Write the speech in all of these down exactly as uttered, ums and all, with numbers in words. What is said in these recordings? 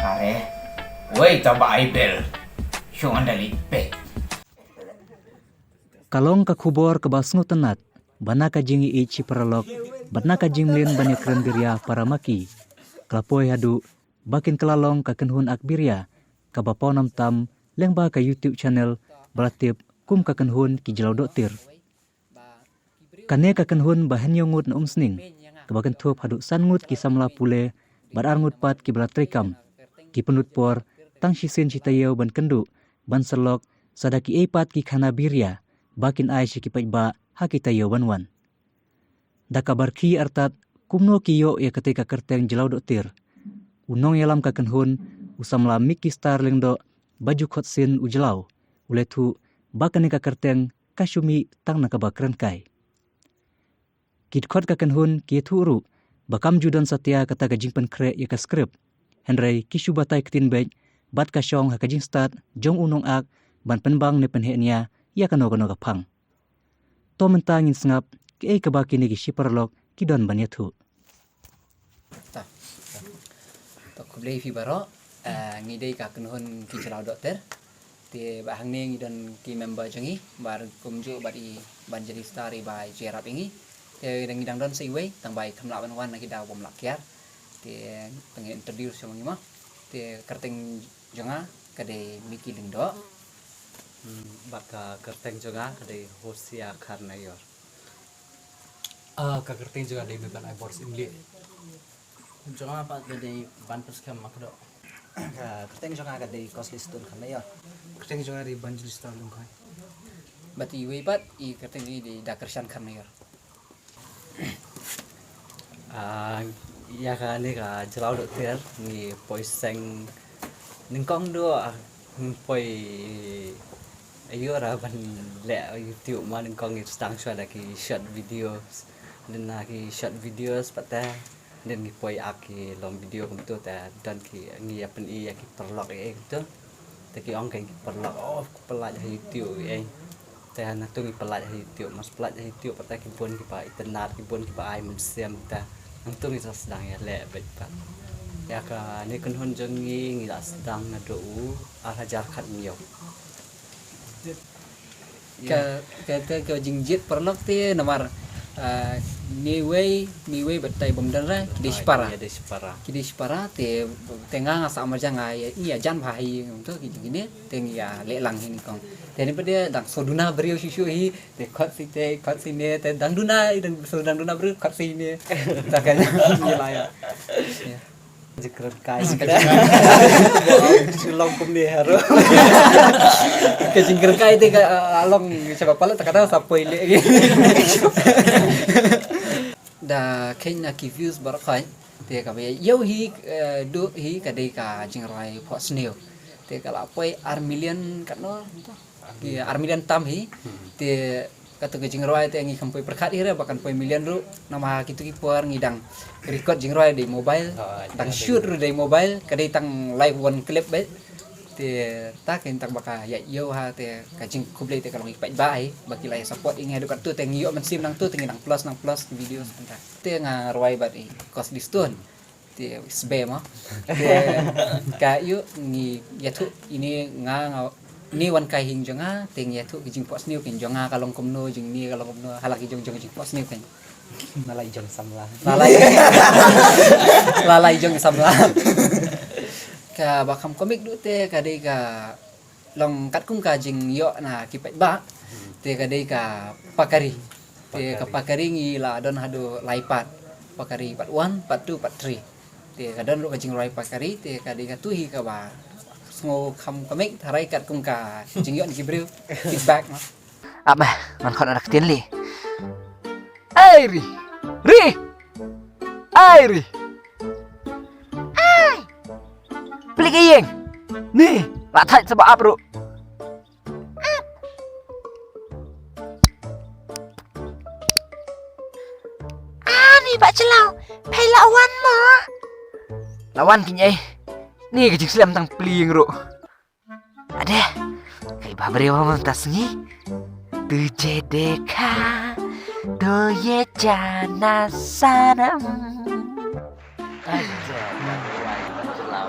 Are. Wei, taba ai bel. Shong anda lipet. Ka long ka khubor kaba sngewtynnat ba na ka jingïeit shi paralok bad na ka jingmlien ban ïakren biria para ma ki, ka la poi haduh ba kin kylla long ka kynhun ak biria kaba pawnam tam lyngba ka YouTube channel ba la tip kum ka kynhun ki jyllaw dohtir. Kane ka kynhun ba hynñiew ngut na Umsning, kaba kynthup haduh san ngut ki samla pule bad ar ngut pat kiba la treikam, ki pynlut por tang shisien shi taïew ban kynduh ban sylok sa da kiei pat ki khana biria ba kin ai sha ki paidbah ha ki taïew ban wan. Da kaba rkhie artat kumno ki ïoh ïa katei ka kyrteng jyllaw dohtir, u nongïalam ka kynhun, u samla Mickey Star Lyngdoh, ba ju khot sien u Jyllaw, u la ïathuh ba kane ka kyrteng ka shu mih tang na kaba kren kai. Ki dkhot ka kynhun ki ïathuh ruh ba kam ju don satia kata ka jingpynkhreh ïa ka script, hynrei ki shu batai ktien beit bad ka shong ha ka jingstad jong u nongak ban pynbang ne pynheh nia ïa kano kano ka phang. To mynta ngin sngap kiei kaba kine ki shi paralok ki don ban ïathuh. To, to. To, khublei phi baroh. Ah, ngi dei ka kynhun ki jyllaw dohtir. Te ba hangne ngi don ki member jong ngi, ba kumjuh bad i Evangelist Star, i ba i jyrap ïa ngi. Te ngi dang don sa iwei, tang ba i kham lah ban wan na ki daw bym lah kiar. Te ngi introduce jong ngi mo. Te kyrteng jong nga ka dei Mickey Lyngdoh. Hmm, bad ka kyrteng jong nga ka dei Hosea Kharnaior. Ah, ka kyrteng jong nga dei Meban Aibor Syiemlieh. Jong nga pat ka dei Banpyrskhem Makdoh. Ka kyrteng jong nga ka dei Costly Stone Kharnaior. Kyrteng jong nga dei Evangelist Star Lyngkhoi. Bad iwei pat i kyrteng jong i dei Dakershan Kharnaior. Ah, ïa kane ka jyllaw dohtir ngi poi seng nyngkong duh, ah, ngi poi ïoh ra ban leh YouTube mo, nyngkong ngi sdang shuwa da ki short videos. Dei na ki short videos pat te, dei ngi poi ak ki long video kumto te don ki, ngi ïa pyni ïa ki paralok ei ei kumto. Te ki ong kein ki paralok, oh, ko pyllait ha YouTube ei ei. Te nangta ngi pyllait ha YouTube, mar pyllait ha YouTube pat te ki bun kiba itynnad, ki bun kiba ai mynsiem, te nangta ngi sa sdang ïaleh beit pat. Ïa kane ka kynhun jong ngi ngi la sdang naduh u ar hajar khathynñiew. Ka, ka, ka, ka jingjied paralok te namar, ah, ngi wei, ngi wei bad tai bym don re, ki dei shipara. Ki dei shipara. Ki dei shipara te, te nga nga sa marjan nga ïa, ïa jan bha hi kumto ki jingkine, te ngi ïaleh lang hi nyngkong. Te ne pat dei dang shu duna briew shuh shuh hi, te khot shisien, khot shisien, te dang duna, dang shu dang duna briew, khot shisien. Ta ka ïa la ïa. Ïa. Jingkren kai. Jingkren kai. Long kumne haru. Ka jingkren kai te ka, ah, long sha ba palat ta kata sa poi leh. Da kheiñ na ki views baroh khoit. Te kaba ïa ïoh hi, eh, duh hi ka dei ka jingrwai Phohsniew. Te ka la poi ar million katno. Ïa, ar million tam hi. Hmm. Te kato ka jingrwai te ngi kham poi pyrkhat hi re ba kan poi million ruh. Namar kito ki por ngi dang record jingrwai da i mobile. Oh, dang shoot ruh da i mobile. Ka dei tang live one clip beit. Te ta kein tang ba ka ïa ïoh ha te ka jingkhublei te ka long ïa ki paidbah hi. Ba ki la ïa support ïa ngi haduh katto te ngi ïoh mynsiem nangto te ngi dang plus nang plus ki videos mynta. Te nga rwai bad i Costly Stone. Te sbe mo. Te ka ïoh ngi ïathuh ine nga nga ine wan kai hi jong nga, te ngi ïathuh ki jingphohsniew ki jong nga ka long kumno, jong ine ka long kumno, hala ki jong jong jingphohsniew ki. Nalai jong samla. Nalai. Nalai jong samla. Kaba kham komik duh te ka dei ka long katkum ka jingïoh na ki paidbah. Te ka dei ka Pakari. Te ka Pakari. Pakari ngi la don haduh lai part. Pakari part one, part two, part three. Te ka don ruh ka jingrwai Pakari, te ka dei kato hi kaba sngew kham komik, tharai katkum ka jingïoh na ki briew. Feedback mo. Ap bah, man khot anak tin li. Ai ri. Ri. Ai ri. Ai. Plik ïing. Ni, la thait saba ap ruh. Ah, ni Bah Jyllaw, phi la wan mo? La wan keiñ ei. Ni ka jingslem tang pli ïing ruh. Ade, kai ba briew ba mynta sngi. Tujhe dekha, to ye jana sanam. Ai, jong, wan wai, wan jelaw,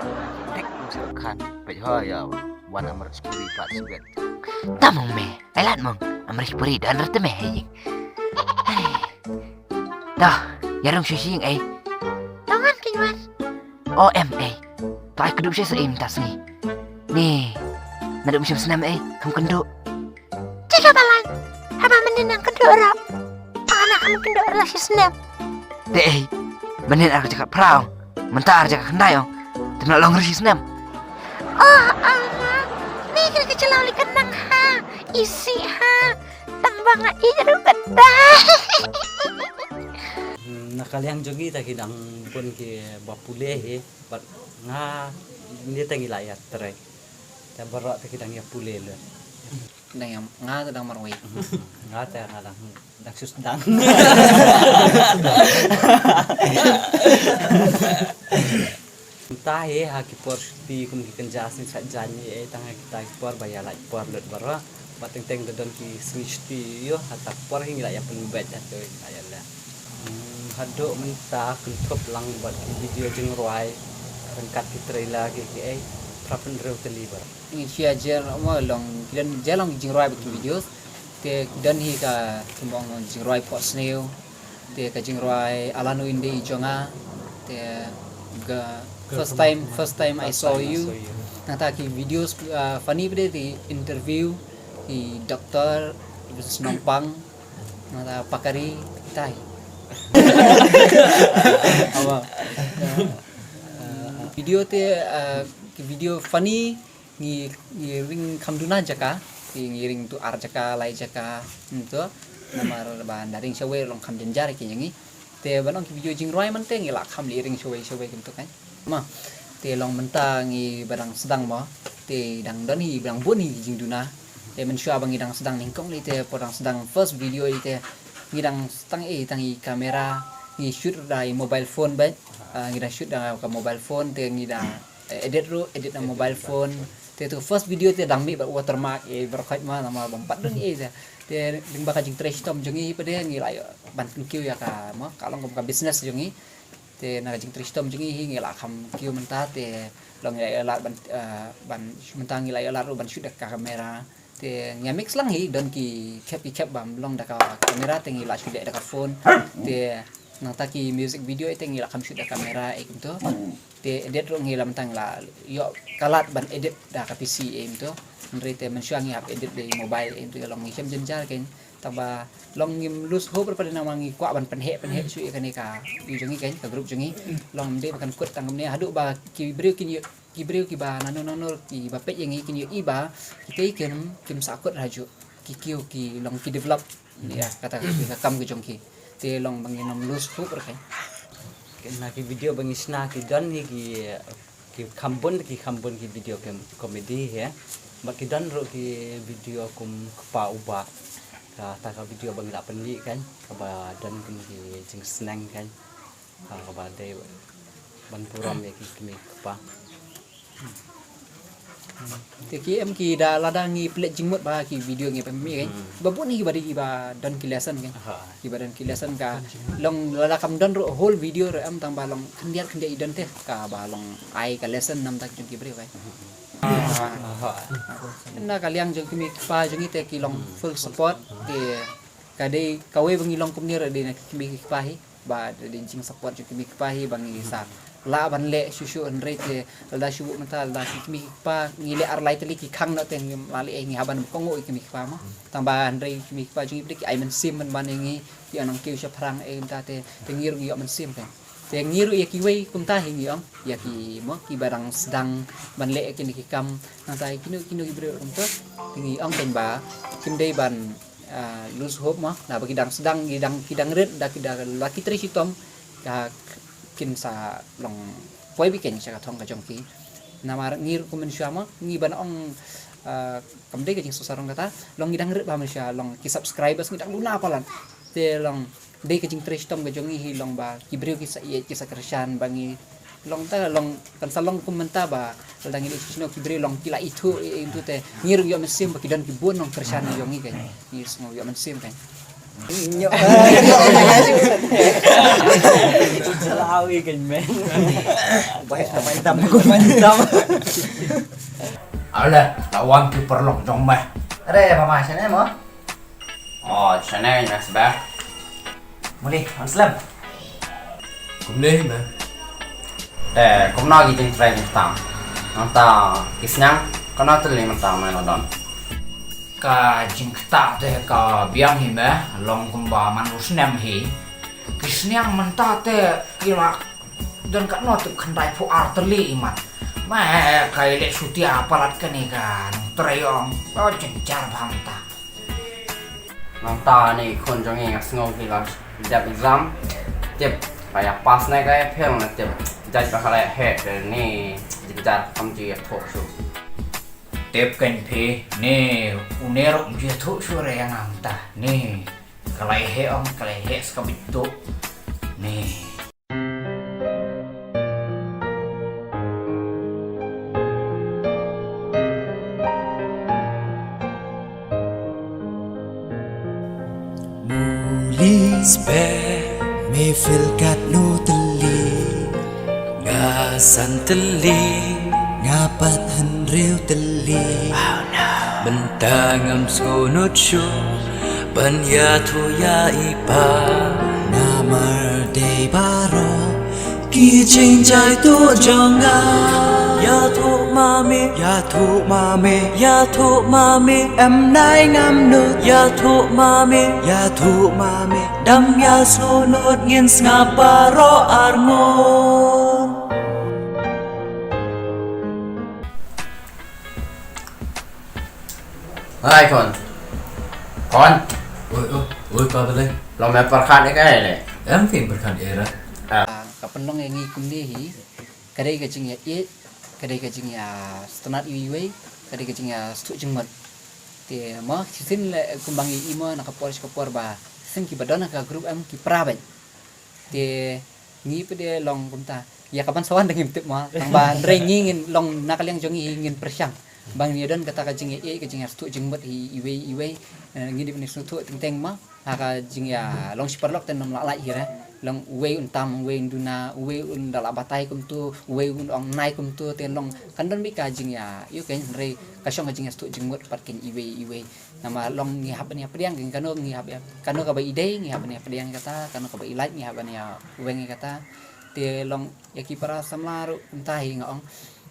tek, mus khan, peit ho, ïa, wan Amrish Puri, pat, sibet. Tam mong me, ai lad mong, Amrish Puri, don rata me, hei. Dah, ïa rung shu shing, eh. Tawan, kin wan. O M, eh. To ai kdup shi sa im tas ni. Ni, naduh mynshem snem, eh, kham kynduh. Jaka balang, haba mynnin nang kynduh ruh. Ana kham kynduh ruh shi snem. Te ei, mynnin ar ka jaka phra ong, mynta ar jaka khyndai ong. Te mynta long ruh shi snem. Oh, ama, ni ka ka jelaw li ka nang ha, isi ha, tang ba nga ïeit ruh ka dei. Hmm, na ka liang jong ngi ta ki dang bun ki ba pule hi, bad nga ni ta ngi la ïa trei. Ta baroh ta ki dang ïa pule lut. Dang ïa, nga ta dang marwei. Nga ta nga dang, dang sus dang. Ta hi ha ki por shuti kum ki kynja sngi sat jan ni, eh, tang ha kita ki por ba ïa lait por lut baroh. Ba teng teng da don ki sngi shuti ïoh ha ta por hi ngi la ïa pynbeit ha to ïa la. Hmm, haduh mynta kynthup lang bad ki video jingrwai ryngkat ki trailer ki ki ei, phra phew hynriew tylli baroh. Ngi shia jer mo long ki don jer long jingrwai bad ki videos. Te ki don hi ka ki mong jingrwai Phohsniew. Te ka jingrwai Alano Inde I Jong Nga. Te ga first time, first time I saw you. Nangta ki videos, uh, funny bad ki interview ki doctor, Mister Nongpang. Nangta pakari tai. Awa. Video te, uh, ki video funny ngi, ngi ring kham duna jaka, ngi, ngi ring tu ar jaka, lai jaka, hmm, tu. Namar ba nda ring shawei long kham jynjar ki ngi. Te ban ong ki video jingrwai man te ngi la kham li ring shawei shawei kim tu kan. Ma, te long mynta ngi ba dang sdang mo, te dang don hi, ba dang bun hi jingduna. Te mynshuwa ba ngi dang sdang nyngkong li te, por dang sdang first video li te, ngi dang tang i, tang i camera, ngi shoot da i mobile phone bad, ah, ngi dang shoot da ka mobile phone, te ngi dang eh, edit ruh, edit na mobile phone. Te tu first video te dang mih bad watermark, eh, baroh khoit ma, namar bym pat don, eh, te. Te lyngba ka jingtrei shitom jong ngi pat de ngi la ïoh ban pynkiew ïa ka, mo, ka long kum ka business jong ngi. Te na ka jingtrei shitom jong ngi hi ngi la kham kiew mynta te long ngi la ïoh lad ban, eh, ban mynta ngi la ïoh lad ruh ban shoot da ka camera. Te ngi mix lang hi, don ki khep ki khep bym long da ka camera te ngi la shoot da ka phone. Te nangta ki music video te ngi la kham shoot da camera, eh, kumto. Te edit ruh ngi la mynta ngi la ïoh ka lad ban edit da ka P C, eh, kumto. Hynrei te mynshuwa ngi hap edit da i mobile, eh, kumto, long ngi shem jynjar kein. Tang ba long ngim lose hope ruh pat namar ngi kwah ban pynheh pynheh shuh ïa kane ka, ïa jong ngi kein, ka group jong ngi. Long ym dei ba kan kut tang kumne haduh ba ki briew kin ïoh ki briew kiba nano nano kiba peit ïa ngi kin ïohi ba kitei kim, kim sahkut hajuh, ki kiew ki long ki develop ïa kata ka kam ka jong ki. Te long ba ngin ym lose hope ruh kein. Ki na ki video ba ngi shna ki don hi ki, ki kham bun, ki kham bun ki video ki comedy hi. Bad ki don ruh ki video kum kpa u bah. Kata ka video ba ngi la pynmih kein, kaba don kum ki jingsneng kein. Ha, kaba dei ban burom ïa ki kmie ki kpa. Te ki em ki da lada ngi pynleit jingmut ba ki video ngi pynmih kein. Hmm. Ba bun hi ba dei ba don ki lesson kein. Ha. Ki ba don ki lesson ka long lada kam don ruh whole video ruh em tang ba long khyndiat khyndiat i don te kaba long ai ka lesson namar ki jong ki briew kein. Ha. Ha. Na ka liang jong ki kmie ki kpa jong ngi te ki long full support te ka dei kawei ba ngi long kumne ruh dei na ki kmie ki kpa hi. Ba da dei jingsupport jong ki kmie ki kpa hi ba ngi sa lah ban leh shuh shuh hynrei te lada shu buh mynta lada ki kmie ki kpa ngi leh ar lai tylli ki khang noh te ngim lah leh ngi hap ban kohnguh ïa ki kmie ki kpa mo. Tang ba hynrei ki kmie ki kpa jong ngi pat de ki ai mynsiem ban ban ïa ngi, ki ong nang kiew shaphrang eh mynta te, te ngi ruh ngi ïoh mynsiem kein. Te ngi ruh ïa kiwei kumta hi ngi ong ïa ki mo kiba dang sdang ban leh ïa kine ki kam nangta ïa kino kino ki briew kumta. Te ngi ong kein ba kim dei ban ah, lose hope mo, naba ki dang sdang, ki dang, ki dang rit, da ki dang la ki trei shitom, ka kin sa long poi beit kein sha ka thong ka jong ki. Namar ngi ruh kum mynshuwa mo, ngi ban ong, ah, kam dei ka jingsngewsarong kata, long ngi dang rit ba mynshuwa, long ki subscribers ngi dang duna palat. Te long dei ka jingtrei shitom ka jong ngi hi long ba ki briew ki sa ïeit ki sa kyrshan ba ngi long ta long kan sa long kum mynta ba lada ngi leit sha shnong ki briew long ki la ithuh ïa ngi tu te ngi ruh ïoh mynsiem ba ki don ki bun nongkyrshan jong ngi kein ngi sngew ïoh mynsiem kein. Nyok. Salawi kan men. Baik teman tam, teman tam. Alah, tawan ki paralok jong meh. Are ba ma shane mo? Oh, shane mas ba. Muli, Muslim. Kumne hi meh. Te kumno ki jingtrei jingktah? Nangta ki sniang, kano tylli mynta meh la don? Ka jingktah te ka biang hi meh, long kumba man u snem hi. Ki sniang mynta te ki la don katno tip khyndai phew ar tylli i mat. Meh ka i leh shutia palat kane ka nongtrei ong. Ka jynjar bha mynta. Nangta ne i khun jong ngi nga sngew ki la dep exam. Tip ka ïa pass ne ka ïa fail ne tip. Judge ba ka la ïa heh ne jynjar kam ju ïathuh shuh. Tip kan phi ne une ruh ju ïathuh shuh re ïa nga mynta ne. Ka la ïa heh ong ka la ïa heh ska bit tuh ne. Muli sbeh me fil katno tylli. Nga san tylli. Nga pat hynriew tylli. Mynta ngam sngewnud shuh ban ïathuh ïa i pa. Namar dei baroh ki jingjia tuh jong nga. Ïathuh ma me, ïathuh ma me, ïathuh ma me, em nai ngam nud. Ïathuh ma me, ïathuh ma me, dang ïa sngewnud ngin sngap baroh arngut. Hai, Khon. Khon. Oi, oi, oi, pa balei? Long me pyrkhat ïa kaei ne? Em phi pyrkhat ïa ra. Ah. Ah, ka pynlong ïa ngi kumne hi. Ka dei ka jingïaieit, ka dei ka jingïasngewtynnat iwei iwei, ka dei ka jingïasngewthuh jingmut. Te mo shisien leh kumba ngi i mo na ka por sha ka por ba shisien kiba don ha ka group em ki pra beit. Te ngi pat de long kumta. Ïa ka ban sa wan dang ngim tip mo. Tang ba hynrei ngi ngin long na ka liang jong ngi ngin pyrshang. Ba ngin ïa don kata ka jingïaieit ka jingïasngewthuh jingmut hi iwei iwei. Eh, ngi dei ban sngewthuh teng teng mo. Ha ka jingïa long shi paralok te ym lah lait hi re. Long uwei un tam, uwei un duna, uwei un da lah batai kumtu, uwei un ong nai kumtu te long kan don beit ka jingïa. Ïoh kein hynrei ka shong ka jingïasngewthuh jingmut pat kein iwei iwei. Namar long ngi hap ban ïa pdiang, kano ngi hap ïa, kano kaba i dei ngi hap ban ïa pdiang ïa kata, kano kaba i lait ngi hap ban ïa weng ïa kata. Te long ïa ki para samla ruh kumta hi nga ong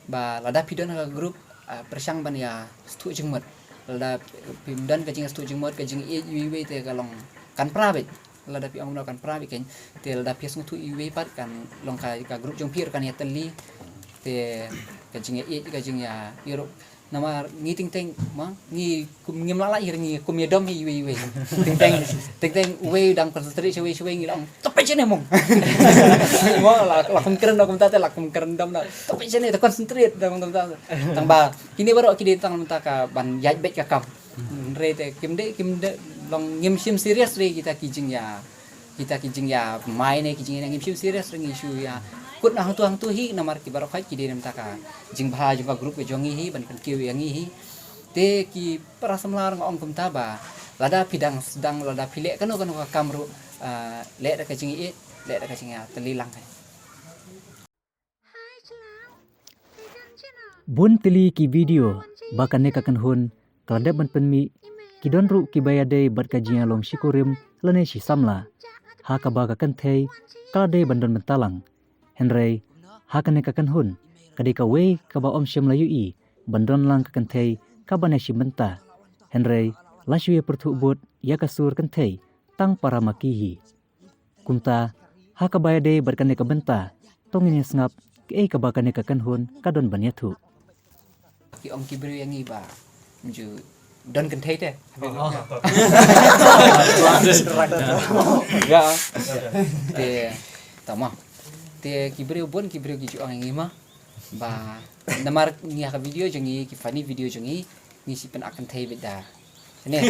ba lada phi don ha ka group, ah, pyrshang ban ïa sngewthuh jingmut. Lada phim don ka jingïasngewthuh jingmut ka jingïaieit iwei iwei te ka long kan pra beit. Lada phi ong no kan pra beit kein te lada phi sngewthuh iwei pat kan long ka, ka group jong phi ruh kan ïatylli. Te ka jingïaieit ka jingïa ïa ruh Namar ngi teng teng ma ngi kum ngim lah lait hi ngi kum ïadom hi iwei iwei. Teng teng, teng teng uwei u dang concentrate shawei shawei ngi la ong to peit shane mong. Mo la, la kum kren da kumta te la kum kren dom da to peit shane to concentrate da kumta. Tang ba kine baroh ki dei tang mynta ka ban ïaid beit ka kam. Hynrei te kim dei, kim dei long ngim shim serious re kita ki jingïa Kita ki jingïamai ne ki jingïa ngim shim serious re ngi shu ïa kut na hangtu hangtu hi namar ki baroh khoit ki dei na bynta ka jingbha jong ka group ka jong ngi hi ban pynkiew ïa ngi hi. Te ki para samla nga ong kumta ba lada phi dang sdang lada phi leh kano kano ka kam ruh, ah, leh da ka jingïeit, leh da ka jingïatylli lang. Bun tylli ki video ba kane ka kynhun ka la dep ban pynmih, ki don ruh kiba ïadei bad ka jingïalong shikurim lane shi samla. Ha kaba ka kynthei ka la dei ban don bynta lang. Hynrei ha kane ka kynhun ka dei kawei kaba ym shym la ïohi ban don lang ka kynthei kaba ne shi bynta. Hynrei la shu ïa pyrthuh bud ïa ka sur kynthei tang para ma ki hi. Kumta ha kaba ïadei bad kane ka bynta to ngin ïa sngap kaei kaba kane ka kynhun ka don ban ïathuh. Ki ong ki briew ïa ngi ba ju don kynthei te. Ya. Te tama. Te ki briew bun ki briew ki ju ong ïa ngi ma ba namar ngi ha ka video jong ngi ki funny video jong ngi ngi shu pynakynthei beit da. Ne.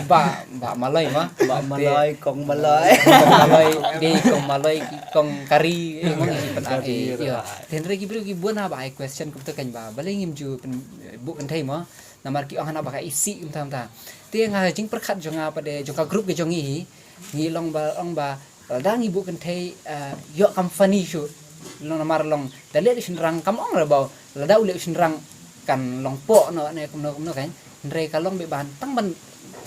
Ba, ba maloi ma. Ba maloi, kong maloi. Kong maloi, dei kong maloi, kong kari, eh, mo ngi pyn-, eh, ïa. Te hynrei ki briew ki bun ha ba ai question kumta kan ba balei ngim ju pyn-, buh kynthei mo. Namar ki ong hana ba ka isih kumta kumta. Te nga jingpyrkhat jong nga pat de jong ka group ka jong ngi hi, ngi long ba, long ba lada ngi buh kynthei, eh, ïoh kam funny shuh. Long namar long da leh da u shynrang kam ong re ba lada u leh u shynrang kan long poh noh ne kumno kumno kan. Hynrei ka long beit ban tang ban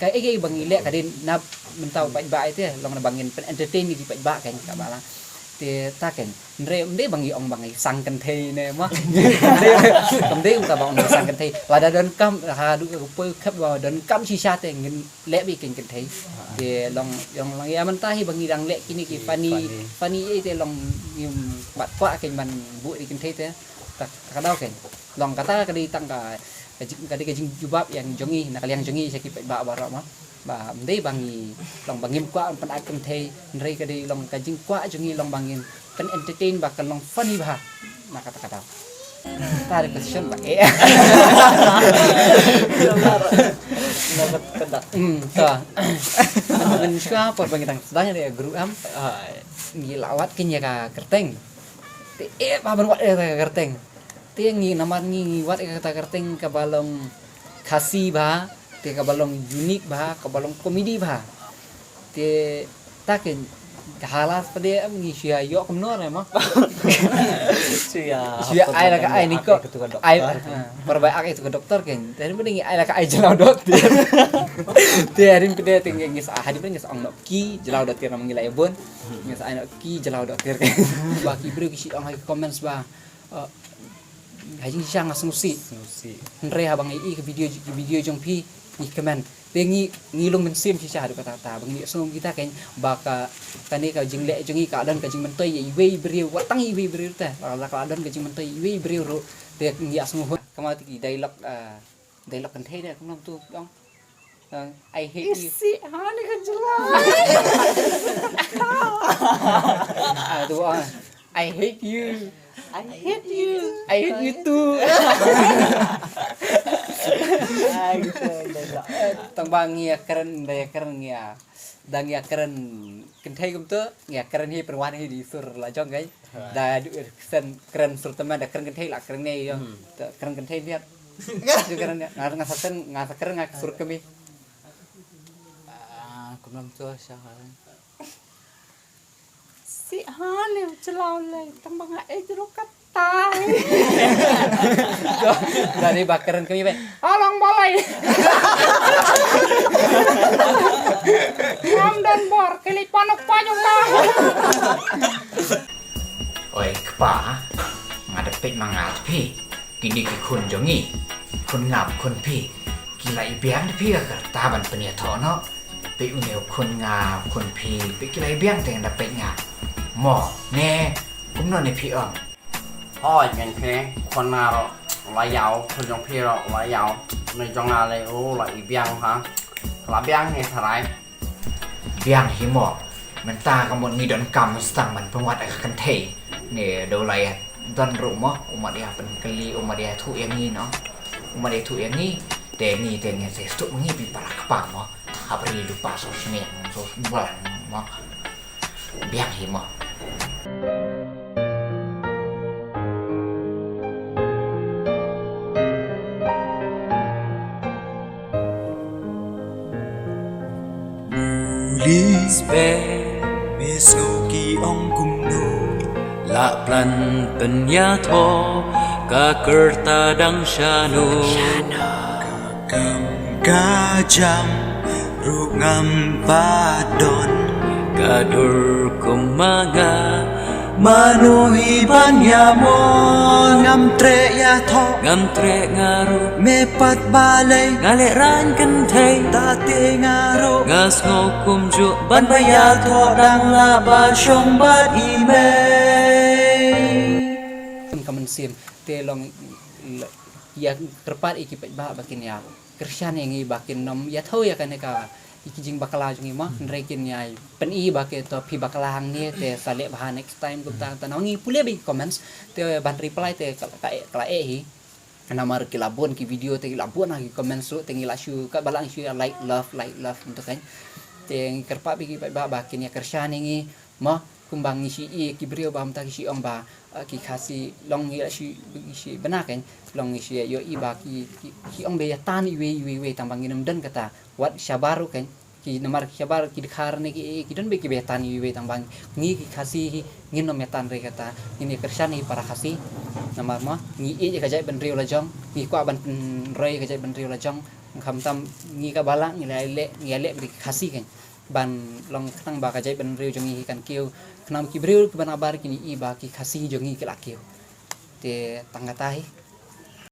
kaei kaei ba ngi leh ka dei na bynta u paidbah ïa te, long na ba ngin pyn entertain ïa ki paidbah kan, ka ba la. Te ta kan, hynrei ym dei ba ngi ong ba ngi sang kynthei ne mo. Ym dei, ym dei uta ba ong ngi sang kynthei. Lada donkam, haduh ka poi khap ba donkam shisha te ngin leh beit kan kynthei. Te long, long, long ïa mynta hi ba ngi dang leh kine ki funny, funny, eh, te long ngim pat kwah kan ban buh ïa kynthei te. Ta, ta ka daw kan. Long kata ka dei tang ka, ka jing, ka dei ka jingjubab ïa jong ngi, na ka liang jong ngi sha ki paidbah baroh mo. Ba ym dei ba ngi long ba ngim kwah ban pynïaid kynthei, hynrei ka dei long ka jingkwah jong ngi long ba ngin pyn entertain ba kan long funny bha. Na kata ka daw. Ta dei question ba, eh. Hmm, ta. Ngan shuwa por ba ngi dang sdang ïa group am. Ngi la wad kine ka kyrteng. Te eh ba ban wad ïa ka kyrteng. Te ngi namar ngi, ngi wad ïa kata kyrteng kaba long Khasi bha, te kaba long unique bha, kaba long comedy bha. Te ta kan ka hala pat de ngi shu ïa ïoh kumno ne mo. Shu ïa, shu ïa ai la ka ai ni ko. Ai, ha, pyrbai ak ïa tu ka doktor kan. Te ngi ai la ka ai jyllaw doktor. Te hadien pat de te ngi sa, hadien pat ngi sa ong noh ki jyllaw doktor namar ngi la ïa bun. Ngi sa ai noh ki jyllaw doktor kan. Ba ki briew ki shu ong ha ki comments ba, eh, ha jingshisha nga sngewsih. Sngewsih. Hynrei haba ngi ïohi ka video, video jong phi, ngi kmen. Te ngi, ngi long mynsiem shisha haduh katta katta. Ba ngi sngew kita kan ba ka, kane ka jingleh jong ngi ka don ka jingmyntoi ïa iwei i briew, wat tang iwei i briew te. La, la ka don ka jingmyntoi ïa iwei i briew ruh. Te ngi ïa sngew hok. Ka mut ki dialogue, ah, dialogue kynthei de, kumno tu, ong. Ah, I hate you. Isih, ha, ni ka jelas. Ah, tu, ah, I hate you. I hate you. I hate you too. Ai, gitu, gitu. Tang ba ngi ïa kren, da ïa kren ngi ïa. Da ngi ïa kren kynthei kumto, ngi ïa kren hi pynwan hi da i sur la jong kai. Da du kren, kren sur tymmen, da kren kynthei la kren ne ïa. Hmm. Da kren kynthei biat. Du kren ne, nga, nga sa kren, nga sa kren nga sur kmie. Ah, kumno to sha ha. Si ha ne u chlaw le, tang ba nga eh ruh katta. Da ni ba kren kmie ba. Alang balai. Ngam don bor, kili panuk panyung ka. Oi kpa, nga da peit ma nga phi. Kine ki khun jong ngi, khun nga khun phi. Ki la i biang da phi ka kyrta ban pynïathoh noh. Peit une u khun nga khun phi, peit ki la i biang te da peit nga. Mo, ne, kumno ne phi ong. Hooid, ngan phi, khun nga ruh la ïaw, khun jong phi ruh la ïaw. Ne jong nga lei u la i biang ha. La biang ne tharai. Biang hi mo. Mynta ka mut ngi donkam stang ban pynwad ïa ka kynthei. Ne da u la ïa don ruh mo. U mat ïa pynkylli, u mat ïa thuh ïa ngi no. U mat ïa thuh ïa ngi. Te ngi te ngi te stuk ngi pi para kpa mo. Hap ri du pa so sniang so blang mo. Biang hi mo. Police be, me sngew ki ong kumno. La plan pynïathoh ka kyrta dang shano. Ka kam ka jam ruh ngam pat don. Ka dur kum ma nga. Mano hi ban ïa mon. Ngam treh ïathoh. Ngam treh nga ruh. Me pat balei. Nga leh rang kynthei. Ta te nga ruh. Nga sngew kumjuh ban ba ïathoh dang lah ba shong bad i mei. Ka mynsiem te long ïa kyrpad ïa ki paidbah ba kin ïa kyrshan ïa ngi ba kin ym ïathuh ïa kane ka, ïa ki jingbakla jong ngi mo, hynrei kin ïa pyni ba ki to phi bakla hangne te sa leh bha next time kumta. Te ngi pule ba ki comments te ban reply te ka, ka, ka la eh hi. Namar ki la bun ki video te ki la bun ha ki comments ruh te ngi la shu ka ba la shu ïa like love, like love kumta kan. Te ngi kyrpad ïa ki paidbah ba kin ïa kyrshan ïa ngi. Mo, kumba ngi shi i ki briew ba mynta ki shi ong ba, eh, ki Khasi long ngi la shi, ngi shi bna kan, long ngi shi ïohi ba ki, ki, ki ong ba ïa tan iwei, iwei, iwei, tang ba ngin ym don kata. wat shabar ruh kan, ki namar ki shabar ki dkhar ne ki, ki don beit ki ba ïatan iwei iwei, tang ba ngi ki Khasi hi ngin ym ïatan re kata, ngin ïa kyrshan hi para Khasi. Namar ma ngi ïeit ïa ka jaitbynriew la jong, ngi kwah ban pynroi ïa ka jaitbynriew la jong. Khamtam ngi ka ba lah ngi la leh, ngi ïa leh bad ki Khasi kan, ban long khnang ba ka jaitbynriew jong ngi hi kan kiew, khnang ki briew ki ba nabar kin ïohi ba ki Khasi jong ngi ki la kiew. Te tang kata hi.